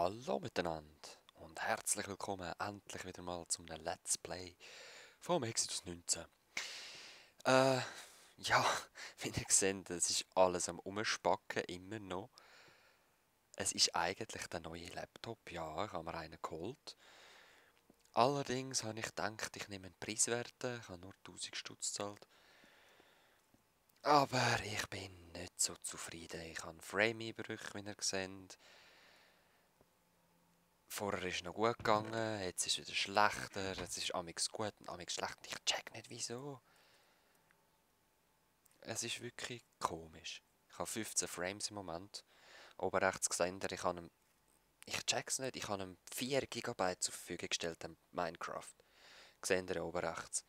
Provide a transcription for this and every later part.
Hallo miteinander und herzlich willkommen endlich wieder mal zum Let's Play vom Exodus 19. Äh, ja, wie ihr seht, es ist alles am Umspacken, immer noch. Es ist eigentlich der neue Laptop, ja, ich habe mir einen geholt. Allerdings habe ich gedacht, ich nehme einen preiswerten, ich habe nur 1000 Stutz gezahlt. Aber ich bin nicht so zufrieden, ich habe Frame-Einbrüche, wie ihr seht. Vorher ist es noch gut gegangen, jetzt ist es wieder schlechter, jetzt ist es gut und amigs schlecht. Und ich check nicht wieso. Es ist wirklich komisch. Ich habe 15 Frames im Moment. Oben rechts gesehen, ich check's nicht, ich habe ihm 4 GB zur Verfügung gestellt, am Minecraft. Seht ihr oben rechts.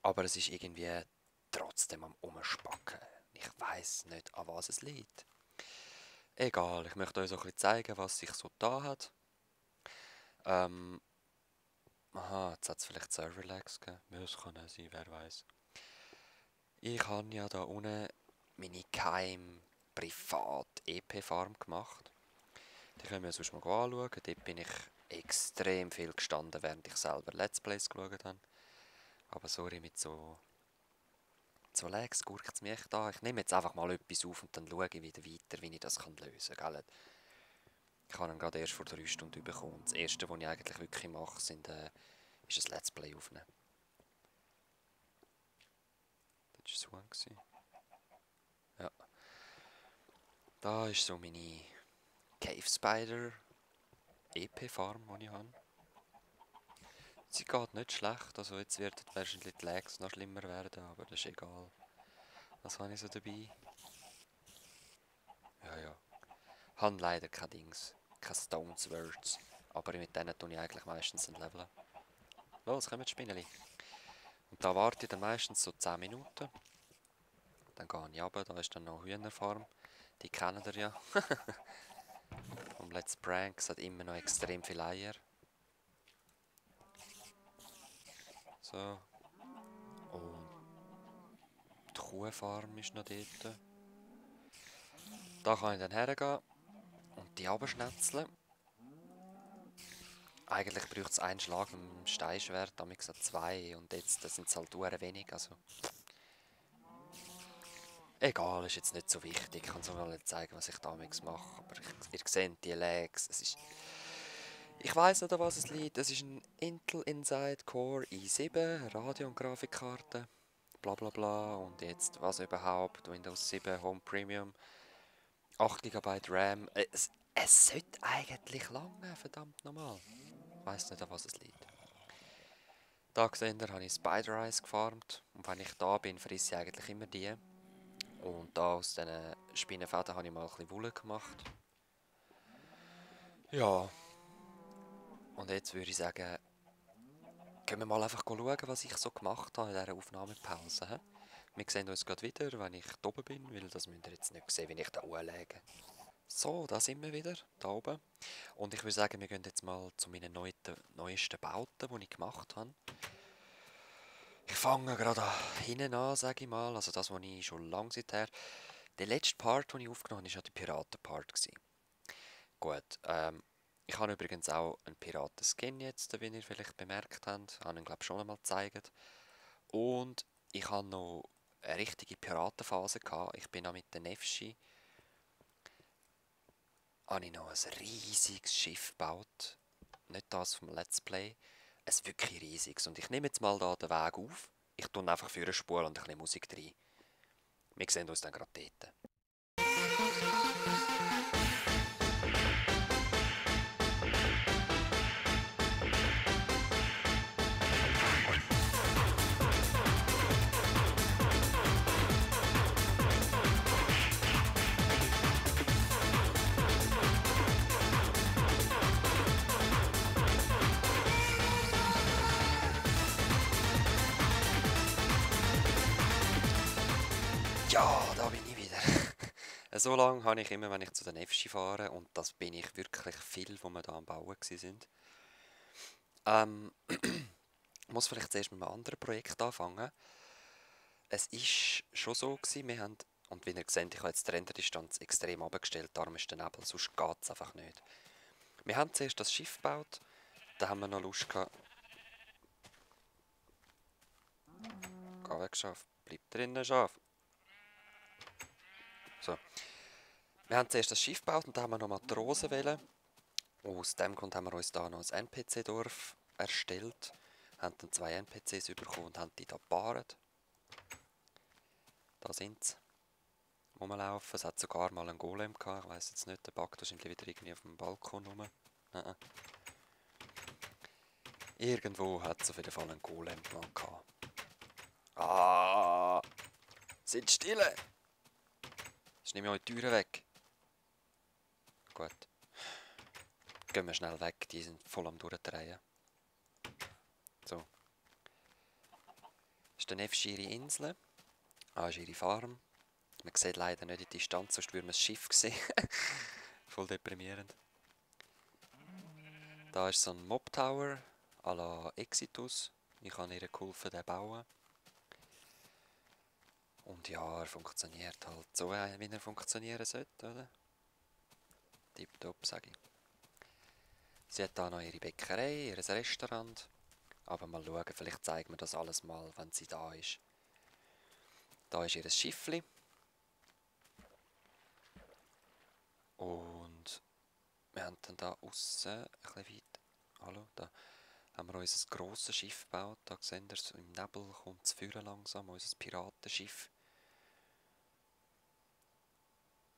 Aber es ist irgendwie trotzdem am Umspacken. Ich weiß nicht, an was es liegt. Egal, ich möchte euch so ein bisschen zeigen, was sich so da hat. Aha, jetzt hat es vielleicht Server-Lags gegeben. Ja, das kann auch sein, wer weiß. Ich habe ja da unten meine Privat-EP-Farm gemacht. Die können wir sonst mal anschauen. Dort bin ich extrem viel gestanden, während ich selber Let's Plays geschaut habe. Aber sorry, mit so Lags gurkt es mich echt an. Ich nehme jetzt einfach mal etwas auf und dann schaue ich wieder weiter, wie ich das lösen kann. Gell? Ich habe ihn gerade erst vor 3 Stunden bekommen. Das erste, was ich eigentlich wirklich mache, ist ein Let's Play aufnehmen. Das war so. Ja. Da ist so meine Cave Spider EP-Farm, die ich habe. Sie geht nicht schlecht, also jetzt werden wahrscheinlich die Lags noch schlimmer werden, aber das ist egal. Was habe ich so dabei? Ja. Habe leider kein Dings, keine Stones Words, aber mit denen tue ich eigentlich meistens ein Leveln. Los, kommen die Spinneli. Und da warte ich dann meistens so 10 Minuten. Dann gehe ich runter, da ist dann noch Hühnerfarm. Die kennt ihr ja. Vom Let's Prank, es hat immer noch extrem viele Eier. So. Und die Kuhfarm ist noch dort. Da kann ich dann hergehen und die abschnetzeln. Eigentlich braucht es einen Schlag mit dem Steinschwert, damit gesagt 2 und jetzt sind es halt wenig, also... Egal, ist jetzt nicht so wichtig, ich kann so mal zeigen, was ich damals mache, aber ihr seht die Lags, es ist... Ich weiss nicht, an was es liegt, es ist ein Intel Inside Core i7, Radio- und Grafikkarte, bla bla bla, und jetzt was überhaupt, Windows 7 Home Premium, 8 GB RAM, es sollte eigentlich lange, verdammt nochmal. Ich weiss nicht, an was es liegt. Da seht ihr, habe ich Spider Eyes gefarmt. Und wenn ich da bin, frisse ich eigentlich immer die. Und da aus diesen Spinnenfäden habe ich mal ein bisschen Wolle gemacht. Ja. Und jetzt würde ich sagen, gehen wir mal einfach schauen, was ich so gemacht habe in dieser Aufnahmepause. He? Wir sehen uns gerade wieder, wenn ich da oben bin, weil das müsst ihr jetzt nicht sehen, wie ich da lege. So, da sind wir wieder, da oben. Und ich würde sagen, wir gehen jetzt mal zu meinen neuesten Bauten, die ich gemacht habe. Ich fange gerade hinten an, sage ich mal. Also das, was ich schon lange seither... Der letzte Part, den ich aufgenommen habe, war ja der Piraten-Part. Gut, ich habe übrigens auch einen Piraten-Skin jetzt, wie ihr vielleicht bemerkt habt. Ich habe ihn, glaube ich, schon einmal gezeigt. Und ich habe noch eine richtige Piratenphase gehabt. Ich bin auch mit der Nefschi... habe ich noch ein riesiges Schiff gebaut. Nicht das vom Let's Play. Ein wirklich riesiges. Und ich nehme jetzt mal da den Weg auf. Ich tue einfach für eine Spur und ein bisschen Musik rein. Wir sehen uns dann gerade dort. Ja, da bin ich wieder. So lange habe ich immer, wenn ich zu den Nefschi fahre, und das bin ich wirklich viel, wo wir da am Bauen sind. Ich muss vielleicht zuerst mit einem anderen Projekt anfangen. Es ist schon so gewesen, wir haben Und wie ihr seht, ich habe jetzt die Renderdistanz extrem abgestellt, darum ist der Nebel, sonst geht es einfach nicht. Wir haben zuerst das Schiff gebaut, da haben wir noch Lust gehabt. Geh weg, Schaf. Bleib drinnen, Schaf. So. Wir haben zuerst das Schiff gebaut und da haben wir noch Matrosen wählen. Aus dem Grund haben wir uns da noch ein NPC-Dorf erstellt. Haben dann 2 NPCs bekommen und haben die da gepaart. Da sind sie. Rumlaufen. Es hat sogar mal einen Golem gehabt. Ich weiss jetzt nicht, der backt wahrscheinlich wieder irgendwie auf dem Balkon rum. Nein. Irgendwo hat es auf jeden Fall einen Golem mal gehabt. Ah! Sind stille! Jetzt nehme ich euch die Türen weg. Gut. Gehen wir schnell weg, die sind voll am Durchdrehen. So. Das ist der Nefschiri Insel. Ah, ist ihre Farm. Man sieht leider nicht in die Distanz, sonst würde man das Schiff sehen. Voll deprimierend. Da ist so ein Mob Tower à la Exitus. Ich habe ihr geholfen, den zu bauen. Und ja, er funktioniert halt so, wie er funktionieren sollte, oder? Tipptopp, sage ich. Sie hat da noch ihre Bäckerei, ihr Restaurant. Aber mal schauen, vielleicht zeigen wir das alles mal, wenn sie da ist. Da ist ihr Schiffli. Und wir haben dann da außen, ein bisschen weit, hallo, da haben wir unser grosses Schiff gebaut. Da seht ihr es, im Nebel kommt es führen langsam, unser Piratenschiff.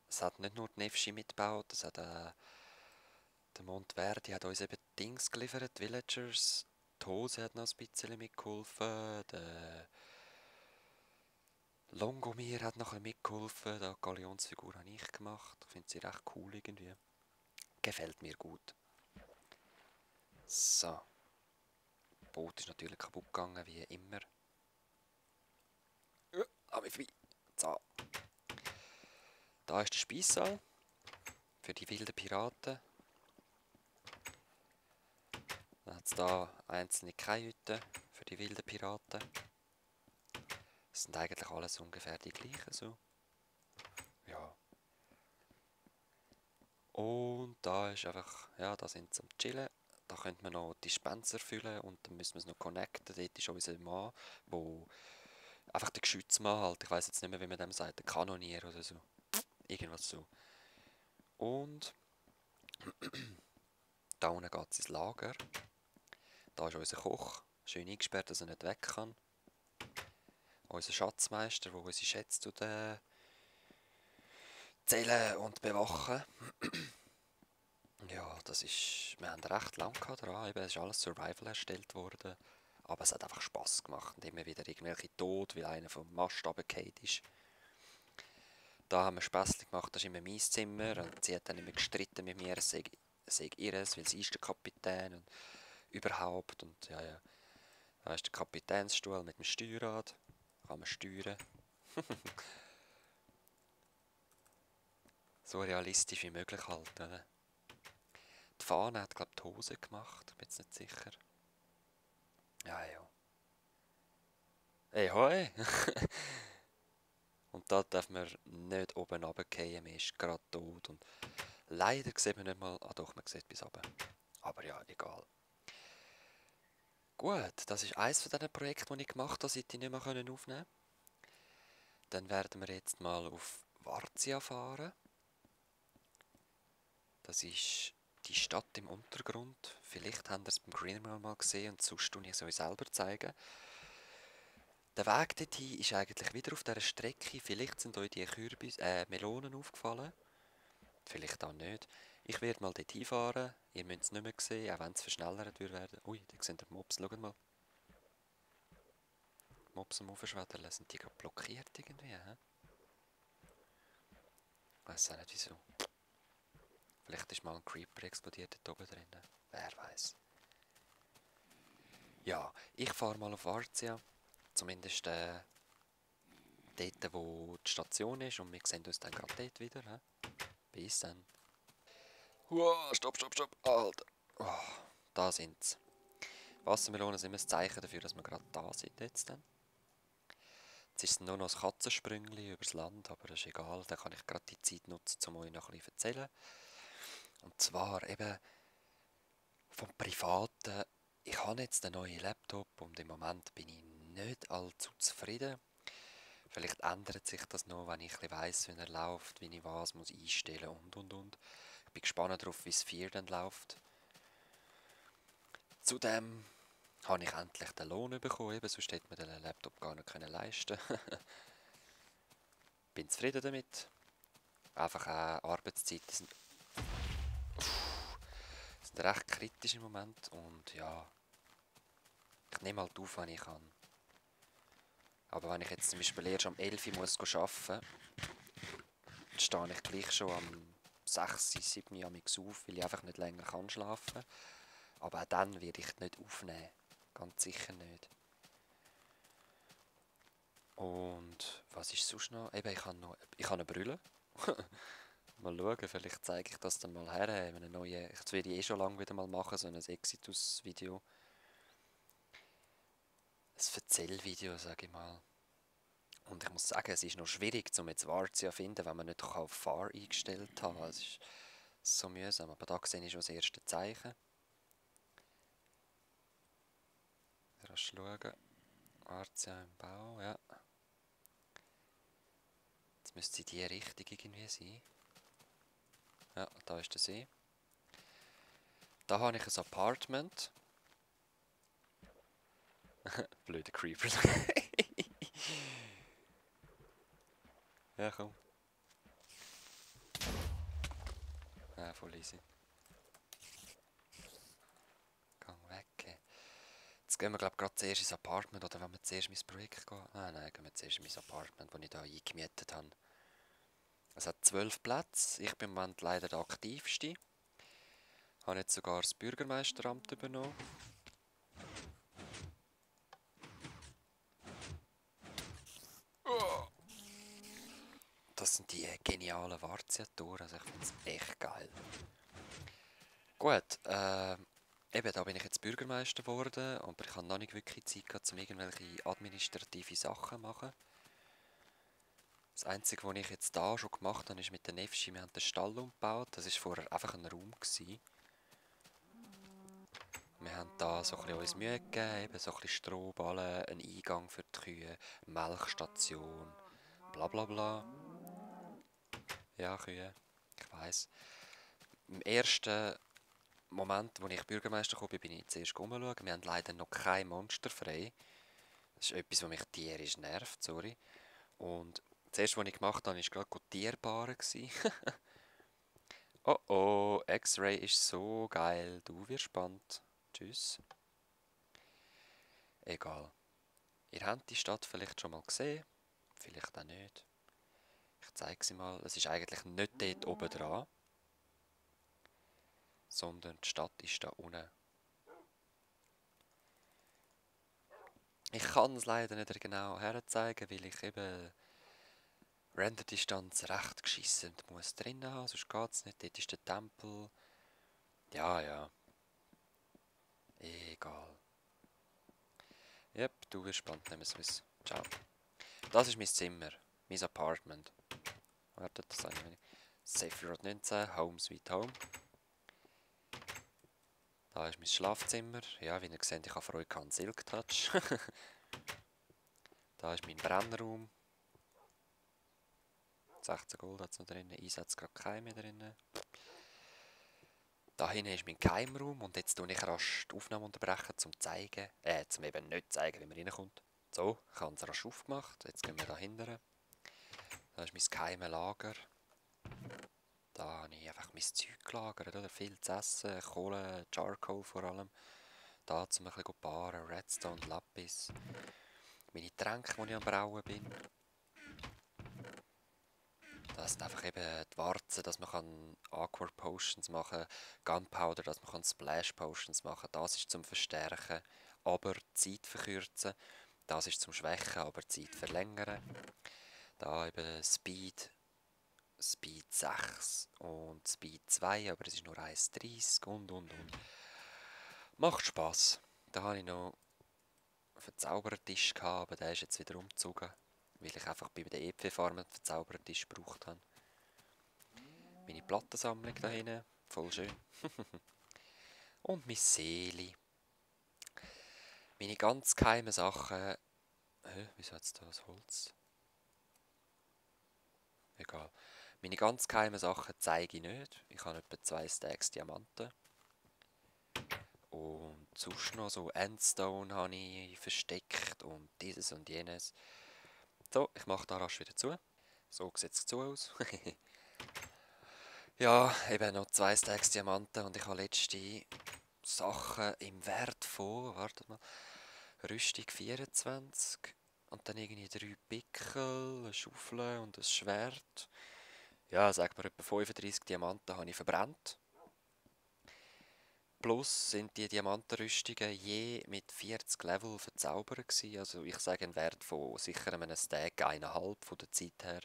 Es hat nicht nur die Nefschi mitgebaut, es hat der Montverdi hat uns eben Dings geliefert, Villagers. Die Hose hat noch ein bisschen mitgeholfen, der Longomir hat noch ein bisschen mitgeholfen, die Galionsfigur habe ich gemacht. Ich finde sie recht cool irgendwie. Gefällt mir gut. So. Das Boot ist natürlich kaputt gegangen, wie immer. Aber vorbei. So. Da ist der Speissaal. Für die wilden Piraten. Dann hat es da einzelne Kajüten für die wilden Piraten. Das sind eigentlich alles ungefähr die gleichen so. Ja. Und da ist einfach, ja, da sind sie zum Chillen. Da könnte man noch Dispenser füllen und dann müssen wir es noch connecten. Dort ist unser Mann, der einfach der Geschützmann halt, ich weiß jetzt nicht mehr, wie man dem sagt, der Kanonier oder so. Irgendwas so. Und da unten geht es ins Lager. Da ist unser Koch, schön eingesperrt, dass er nicht weg kann. Unser Schatzmeister, der unsere Schätze zählen und bewachen. Ja, das ist, wir haben recht lange dran, eben, es ist alles Survival erstellt worden. Aber es hat einfach Spass gemacht und immer wieder irgendwelche Tod, weil einer vom Mast runtergefallen ist. Da haben wir Späßchen gemacht, das ist immer mein Zimmer und sie hat dann immer gestritten mit mir, es sei ihres, weil sie ist der Kapitän und überhaupt und ja. Da ist der Kapitänsstuhl mit dem Steuerrad, kann man steuern. So realistisch wie möglich halt, oder? Die Fahne hat, glaube ich, die Hose gemacht, ich bin jetzt nicht sicher. Ja. Hey, hoi! Und da darf man nicht oben runterfallen, man ist gerade tot. Und leider sieht man nicht mal, ah doch, man sieht bis runter. Aber ja, egal. Gut, das ist eines von diesen Projekten, die ich gemacht habe, seit ich nicht mehr aufnehmen konnte. Dann werden wir jetzt mal auf Varzia fahren. Das ist die Stadt im Untergrund. Vielleicht habt ihr es beim Greener mal gesehen und sonst tue ich es euch selber zeigen. Der Weg dorthin ist eigentlich wieder auf dieser Strecke. Vielleicht sind euch die Melonen aufgefallen. Vielleicht auch nicht. Ich werde mal dorthin fahren. Ihr müsst es nicht mehr sehen, auch wenn es verschnellert werden. Ui, da sind die Mobs. Schaut mal. Die Mobs am Aufschwädeln. Sind die gerade blockiert irgendwie? He? Ich weiss auch nicht wieso. Vielleicht ist mal ein Creeper explodiert dort oben drin. Wer weiß. Ja, ich fahre mal auf Varzia. Zumindest dort, wo die Station ist. Und wir sehen uns dann gerade dort wieder. He? Bis dann. Stopp. Alter. Oh, da sind sie. Wassermelonen sind immer ein Zeichen dafür, dass wir gerade da sind jetzt dann. Jetzt ist es nur noch ein Katzensprüngli übers Land, aber das ist egal. Dann kann ich gerade die Zeit nutzen, um euch noch ein bisschen zu erzählen. Und zwar eben vom Privaten. Ich habe jetzt einen neuen Laptop und im Moment bin ich nicht allzu zufrieden. Vielleicht ändert sich das noch, wenn ich weiss, wie er läuft, wie ich was muss einstellen und. Ich bin gespannt darauf, wie es 4 dann läuft. Zudem habe ich endlich den Lohn bekommen, eben, sonst hätte man den Laptop gar nicht leisten können. Bin zufrieden damit. Einfach Arbeitszeiten sind recht kritisch im Moment und ja, ich nehme halt auf, wenn ich kann. Aber wenn ich jetzt zum Beispiel erst am 11 Uhr muss arbeiten muss, stehe ich gleich schon am 6, 7 Uhr auf, weil ich einfach nicht länger kann schlafen kann. Aber auch dann werde ich nicht aufnehmen. Ganz sicher nicht. Und was ist sonst noch? Eben, ich habe eine Brille. Mal schauen, vielleicht zeige ich das dann mal her. In einem neuen, das werde ich eh schon lange wieder mal machen, so ein Exitus-Video. Ein Erzählvideo, sage ich mal. Und ich muss sagen, es ist noch schwierig, um jetzt Varzia zu finden, wenn man nicht auf Far eingestellt hat. Es ist so mühsam. Aber da sehe ich schon das erste Zeichen. Rasch schauen. Varzia im Bau, ja. Jetzt müsste die Richtung irgendwie sein. Ja, da ist der See. Da habe ich ein Apartment. Blöder Creeper. Ja, komm. Ja, voll easy. Gang weg. Jetzt gehen wir, glaube ich, gerade zuerst ins Apartment. Oder wollen wir zuerst mein Projekt gehen? Nein, gehen wir zuerst in mein Apartment, das ich hier eingemietet habe. Es hat 12 Plätze. Ich bin im Moment leider der aktivste. Ich habe jetzt sogar das Bürgermeisteramt übernommen. Das sind die genialen Varzia-Touren. Also ich finde es echt geil. Gut, eben, da bin ich jetzt Bürgermeister geworden, aber ich habe noch nicht wirklich Zeit gehabt, um irgendwelche administrative Sachen zu machen. Das Einzige, was ich jetzt da schon gemacht habe, ist mit der Nefschi, wir haben den Stall umgebaut. Das war vorher einfach ein Raum gewesen. Wir haben da so ein bisschen uns Mühe gegeben, eben so ein bisschen Strohballen, einen Eingang für die Kühe, eine Melkstation, bla bla bla. Ja, Kühe, ich weiss. Im ersten Moment, als ich Bürgermeister kam, bin ich zuerst umschauen. Wir haben leider noch kein Monster frei. Das ist etwas, was mich tierisch nervt, sorry. Und das erste, was ich gemacht habe, war gerade Tierbaren. Oh oh, X-Ray ist so geil. Du wirst spannend. Tschüss. Egal. Ihr habt die Stadt vielleicht schon mal gesehen. Vielleicht auch nicht. Ich zeige sie mal. Es ist eigentlich nicht dort oben dran, sondern die Stadt ist da unten. Ich kann es leider nicht genau herzeigen, weil ich eben Renderdistanz recht geschissen muss drin haben, sonst geht es nicht. Dort ist der Tempel. Ja, ja. Egal. Yep, du wirst spannend, nehmen wir es. Ciao. Das ist mein Zimmer, mein Apartment. Wartet, das habe ich nicht. Safe Road 19, Home Sweet Home. Da ist mein Schlafzimmer. Ja, wie ihr seht, ich habe Freude an Silk Touch. Da ist mein Brennraum. 16 Gold hat es noch drin, Einsatz gerade kein mehr drin. Da hinten ist mein Geheimraum und jetzt tue ich rasch die Aufnahme unterbrechen, zum zeigen, zum eben nicht zeigen, wie man reinkommt. So, ich habe es rasch aufgemacht, jetzt gehen wir da hinten. Da ist mein geheimes Lager. Da habe ich einfach mein Zeug gelagert, oder? Viel zu essen, Kohle, Charcoal vor allem. Da zum ein bisschen baren, Redstone, Lapis. Meine Tränke, die ich am Brauen bin. Das sind einfach eben die Warzen, dass man Awkward Potions machen kann, Gunpowder, dass man Splash Potions machen kann. Das ist zum Verstärken, aber Zeit verkürzen. Das ist zum Schwächen, aber Zeit verlängern. Da eben Speed 6 und Speed 2, aber es ist nur 1,30 und. Macht Spass. Da habe ich noch einen Verzauberertisch gehabt, aber der ist jetzt wieder umgezogen. weil ich einfach bei der EP-Farm einen Verzaubertisch gebraucht habe. Meine Plattensammlung da hinten, voll schön. Und meine Seele. Meine ganz geheimen Sachen... wieso hat es da das Holz? Egal. Meine ganz geheimen Sachen zeige ich nicht. Ich habe etwa 2 Stacks Diamanten. Und sonst noch so Endstone habe ich versteckt und dieses und jenes. So, ich mache da rasch wieder zu. So sieht es zu aus. Ja, eben noch 2 Stacks Diamanten und ich habe letzte Sachen im Wert von, wartet mal, Rüstung 24 und dann irgendwie 3 Pickel, eine Schaufel und ein Schwert. Ja, sag mal, etwa 35 Diamanten habe ich verbrannt. Plus sind die Diamantenrüstungen je mit 40 Level verzaubert gewesen. Also ich sage einen Wert von sicher einem Stack, 1,5 von der Zeit her.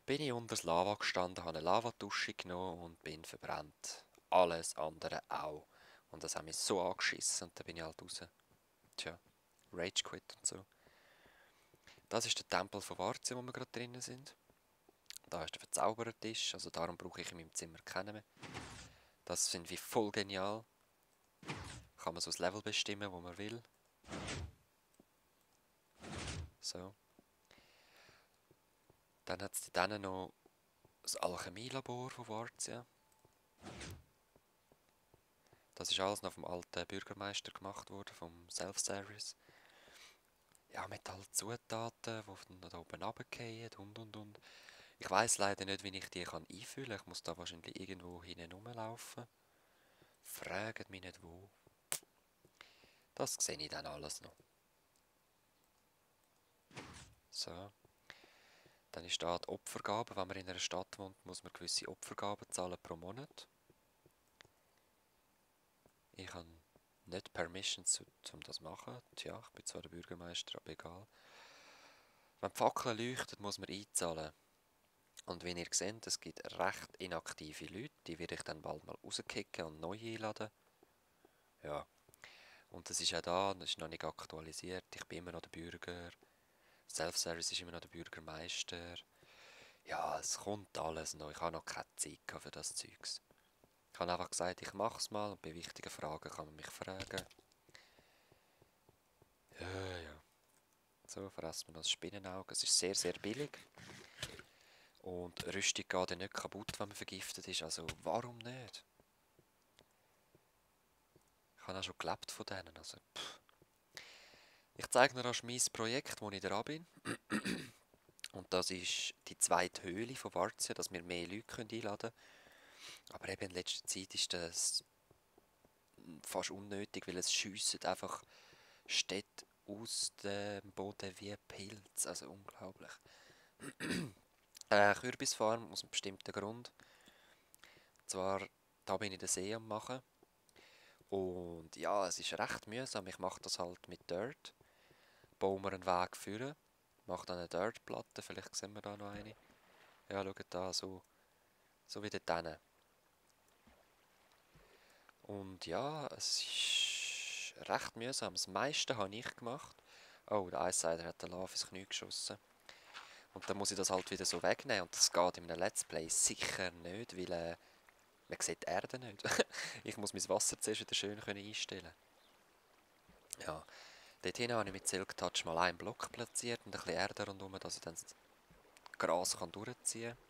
Bin ich unter das Lava gestanden, habe eine Lavadusche genommen und bin verbrannt. Alles andere auch. Und das hat mich so angeschissen und dann bin ich halt raus. Tja, Rage Quit und so. Das ist der Tempel von Varzia, wo wir gerade drinnen sind. Da ist der Verzauberertisch, also darum brauche ich in meinem Zimmer keinen mehr. Das finde ich voll genial. Kann man so das Level bestimmen, wo man will. So. Dann hat es dann noch das Alchemielabor von Varzia. Das ist alles noch vom alten Bürgermeister gemacht worden, vom Self-Service. Ja, mit halt Zutaten, die von da oben runterfallen und. Ich weiss leider nicht, wie ich die einfüllen kann. Ich muss da wahrscheinlich irgendwo hinten rumlaufen. Fragt mich nicht wo. Das sehe ich dann alles noch. So. Dann ist da die Opfergabe. Wenn man in einer Stadt wohnt, muss man gewisse Opfergaben zahlen pro Monat. Ich habe nicht Permission, um das zu machen. Tja, ich bin zwar der Bürgermeister, aber egal. Wenn die Fackeln leuchten, muss man einzahlen. Und wie ihr seht, es gibt recht inaktive Leute, die werde ich dann bald mal rauskicken und neu einladen. Ja, und das ist auch da, das ist noch nicht aktualisiert. Ich bin immer noch der Bürger. Self-Service ist immer noch der Bürgermeister. Ja, es kommt alles noch. Ich habe noch keine Zeit für das Zeugs. Ich habe einfach gesagt, ich mache es mal und bei wichtigen Fragen kann man mich fragen. Ja, ja. So fressen wir das Spinnenauge. Es ist sehr, sehr billig. Und Rüstung geht ja nicht kaputt, wenn man vergiftet ist. Also warum nicht? Ich habe auch schon gelebt von denen. Also, ich zeige dir erst mein Projekt, wo ich dran bin. Und das ist die zweite Höhle von Varzia, dass wir mehr Leute einladen können. Aber eben in letzter Zeit ist das fast unnötig, weil es schiessen einfach Städte aus dem Boden wie Pilz. Also unglaublich. Kürbisfarm aus einem bestimmten Grund. Und zwar, da bin ich den See am machen. Und ja, es ist recht mühsam. Ich mache das halt mit Dirt. Baue mir einen Weg führen. Mache dann eine Dirtplatte. Vielleicht sehen wir da noch eine. Ja, schaut da, so wie dort hinten. Und ja, es ist recht mühsam. Das meiste habe ich gemacht. Oh, der Icesider hat den Lava ins Knie geschossen. Und dann muss ich das halt wieder so wegnehmen. Und das geht in einem Let's Play sicher nicht, weil man sieht die Erde nicht. Ich muss mein Wasser zuerst wieder schön einstellen. Ja, dort hinten habe ich mit Silk Touch mal einen Block platziert und ein bisschen Erde rundherum, dass ich dann das Gras durchziehen kann.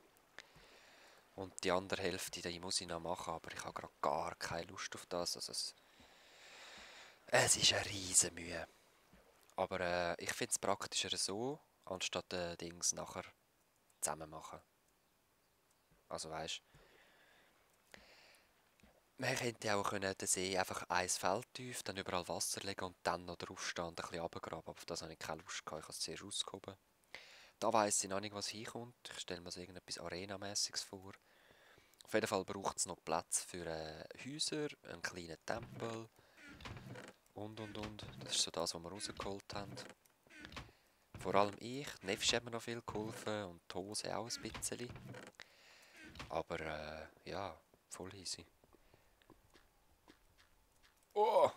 Und die andere Hälfte, die muss ich noch machen, aber ich habe gerade gar keine Lust auf das. Also es ist eine riesen Mühe. Aber ich finde es praktischer so, anstatt Dings nachher zusammen machen. Also weißt, man hätte auch den See einfach ein Feld tief, dann überall Wasser legen und dann noch draufstehen und ein bisschen runtergraben. Aber auf das habe ich keine Lust gehabt, ich habe es zuerst ausgehoben. Da weiss ich noch nicht, was hinkommt. Ich stelle mir so irgendetwas Arena-mäßiges vor. Auf jeden Fall braucht es noch Platz für Häuser, einen kleinen Tempel und. Das ist so das, was wir rausgeholt haben. Vor allem ich. Nefsch hat mir noch viel geholfen und die Hose auch ein bisschen. Aber ja, voll easy. Oh!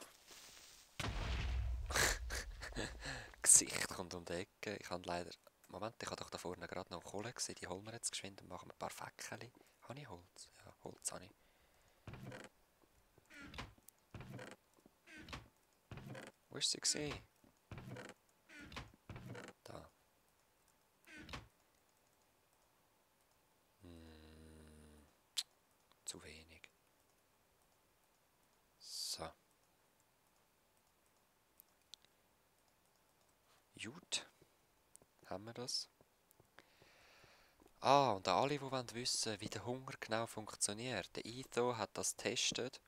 Gesicht kommt um die Ecke. Ich habe leider Moment, ich habe doch da vorne gerade noch Kohle gesehen, die holen wir jetzt geschwind und machen ein paar Päckchen. Habe ich Holz? Ja, Holz habe ich. Wo ist sie gesehen? Da. Hm, zu wenig. So. Gut. Haben wir das? Ah, und an alle, die wissen wollen, wie der Hunger genau funktioniert. Der Etho hat das getestet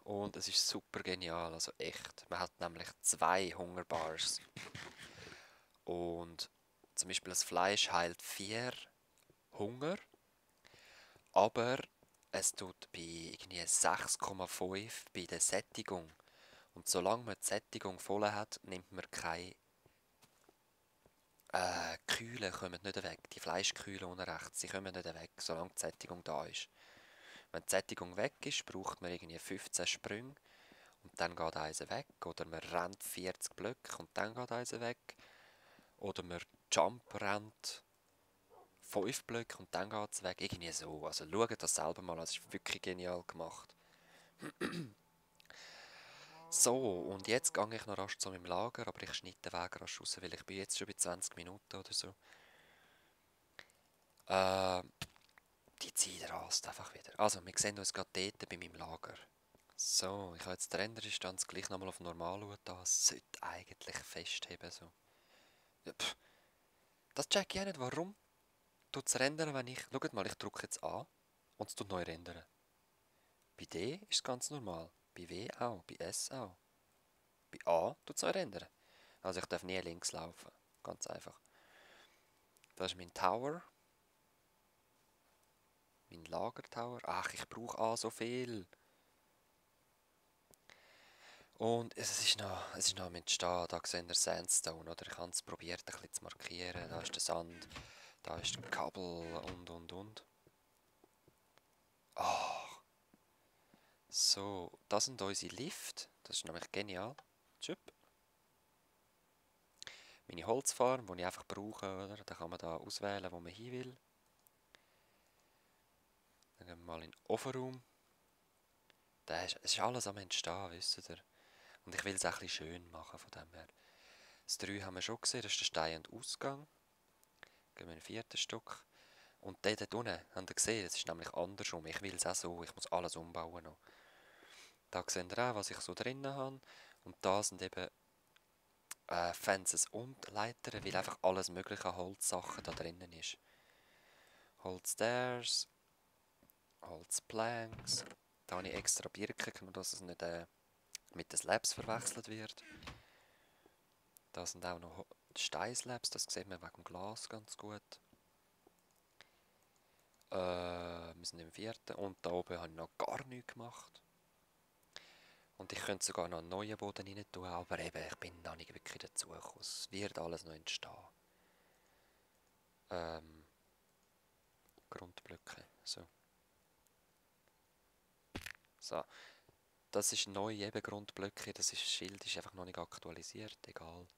und es ist super genial, also echt. Man hat nämlich 2 Hungerbars. Und zum Beispiel das Fleisch heilt 4 Hunger, aber es tut bei irgendwie 6,5 bei der Sättigung. Und solange man die Sättigung voll hat, nimmt man keine Kühle kommen nicht weg. Die Fleischkühle unten rechts, sie kommen nicht weg, solange die Sättigung da ist. Wenn die Sättigung weg ist, braucht man irgendwie 15 Sprünge und dann geht eins weg. Oder man rennt 40 Blöcke und dann geht eins weg. Oder man rennt 5 Blöcke und dann geht es weg. Irgendwie so. Also schaut das selber mal, das ist wirklich genial gemacht. So, und jetzt gehe ich noch rasch zu meinem Lager, aber ich schneide den Weg rasch raus, weil ich bin jetzt schon bei 20 Minuten oder so. Die Zeit rast einfach wieder. Also, wir sehen uns gerade dort bei meinem Lager. So, ich habe jetzt den Renderdistanz gleich nochmal auf normal da. Das sollte eigentlich festheben. So. Ja, das check ich auch nicht. Warum tut es rendern, wenn ich... Schaut mal, ich drücke jetzt A und es tut neu rendern. Bei D ist es ganz normal. Bei W auch. Bei S auch. Bei A tut es neu rendern. Also ich darf nie links laufen. Ganz einfach. Das ist mein Tower. Mein Lagertower. Ach, ich brauche A so viel. Und es ist noch am Entstehen. Da seht ihr Sandstone. Oder ich habe es probiert, ein bisschen zu markieren. Da ist der Sand. Da ist ein Kabel und. Ah, so, das sind unsere Lift. Das ist nämlich genial. Tschüpp. Meine Holzfarm, die ich einfach brauche, oder? Da kann man da auswählen, wo man hin will. Dann gehen wir mal in den Ofenraum. Es ist alles am Entstehen, wisst ihr. Und ich will es auch ein bisschen schön machen von dem her. Das 3 haben wir schon gesehen, das ist der Stein- und Ausgang. Gehen wir in den 4. Stock. Und dort unten, habt ihr gesehen, das ist nämlich andersrum. Ich will es auch so, ich muss alles umbauen noch. Da seht ihr auch, was ich so drinnen habe. Und da sind eben Fences und Leitern, weil einfach alles mögliche an Holzsachen da drinnen ist. Holzstairs, Holzplanks. Da habe ich extra Birken, nur dass es nicht mit den Slabs verwechselt wird. Da sind auch noch Steinslabs, das sieht man wegen dem Glas ganz gut. Wir sind im 4. Und da oben habe ich noch gar nichts gemacht. Und ich könnte sogar noch einen neuen Boden rein tun, aber eben, ich bin noch nicht wirklich dazu gekommen. Es wird alles noch entstehen. Grundblöcke, so. So, das ist neu, eben Grundblöcke, das Schild ist einfach noch nicht aktualisiert, egal.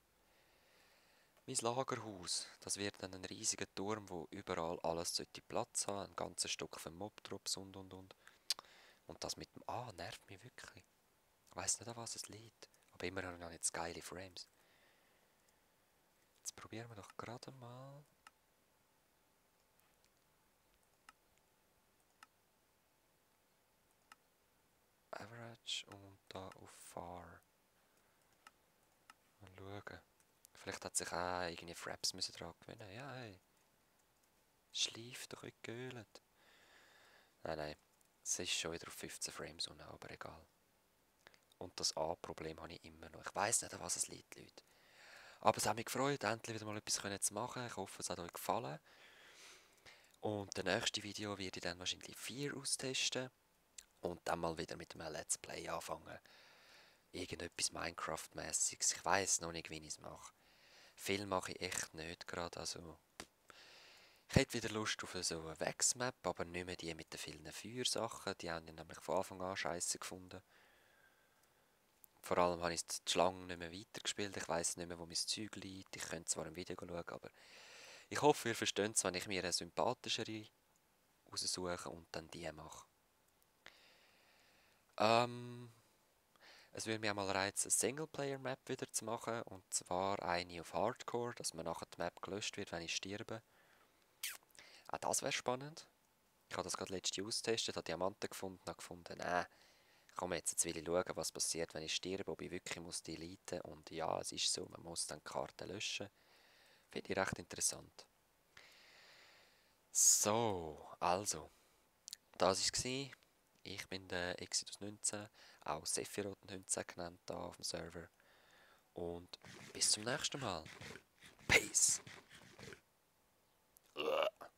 Mein Lagerhaus, das wird dann ein riesiger Turm, wo überall alles sollte Platz haben, ein ganzes Stück für Mobdrops und. Und das mit dem A nervt mich wirklich. Ich weiss nicht, an was es liegt, aber immerhin noch nicht geile Frames. Jetzt probieren wir doch gerade mal. Average und da auf Far. Mal schauen. Vielleicht hat sich auch irgendwie Fraps müssen dran gewöhnen. Ja, hey. Schleif doch nicht geölt. Nein. Es ist schon wieder auf 15 Frames unten, aber egal. Und das A-Problem habe ich immer noch. Ich weiss nicht, an was es liegt, Leute. Aber es hat mich gefreut, endlich wieder mal etwas zu machen. Ich hoffe, es hat euch gefallen. Und das nächste Video werde ich dann wahrscheinlich 4 austesten. Und dann mal wieder mit einem Let's Play anfangen. Irgendetwas Minecraft-mäßiges. Ich weiss noch nicht, wie ich es mache. Viel mache ich echt nicht gerade. Also, ich hätte wieder Lust auf so eine Wex-Map, aber nicht mehr die mit den vielen Feuersachen. Die haben ich nämlich von Anfang an scheiße gefunden. Vor allem habe ich die Schlange nicht mehr weitergespielt. Ich weiß nicht mehr, wo mein Zeug liegt. Ich könnte zwar im Video schauen, aber ich hoffe, ihr versteht es, wenn ich mir eine sympathischere raussuche und dann die mache. Es würde mich auch mal reizen, eine Singleplayer-Map wieder zu machen. Und zwar eine auf Hardcore, dass man nachher die Map gelöscht wird, wenn ich sterbe. Auch das wäre spannend. Ich habe das gerade letztes Jahr austestet, habe Diamanten gefunden und habe gefunden, komm jetzt will ich schauen, was passiert, wenn ich sterbe, ob ich wirklich muss deleten muss. Und ja, es ist so, man muss dann die Karte löschen. Finde ich recht interessant. So, also, das war es. Ich bin der Exodus19, auch Sephiroth19 genannt, hier auf dem Server. Und bis zum nächsten Mal. Peace!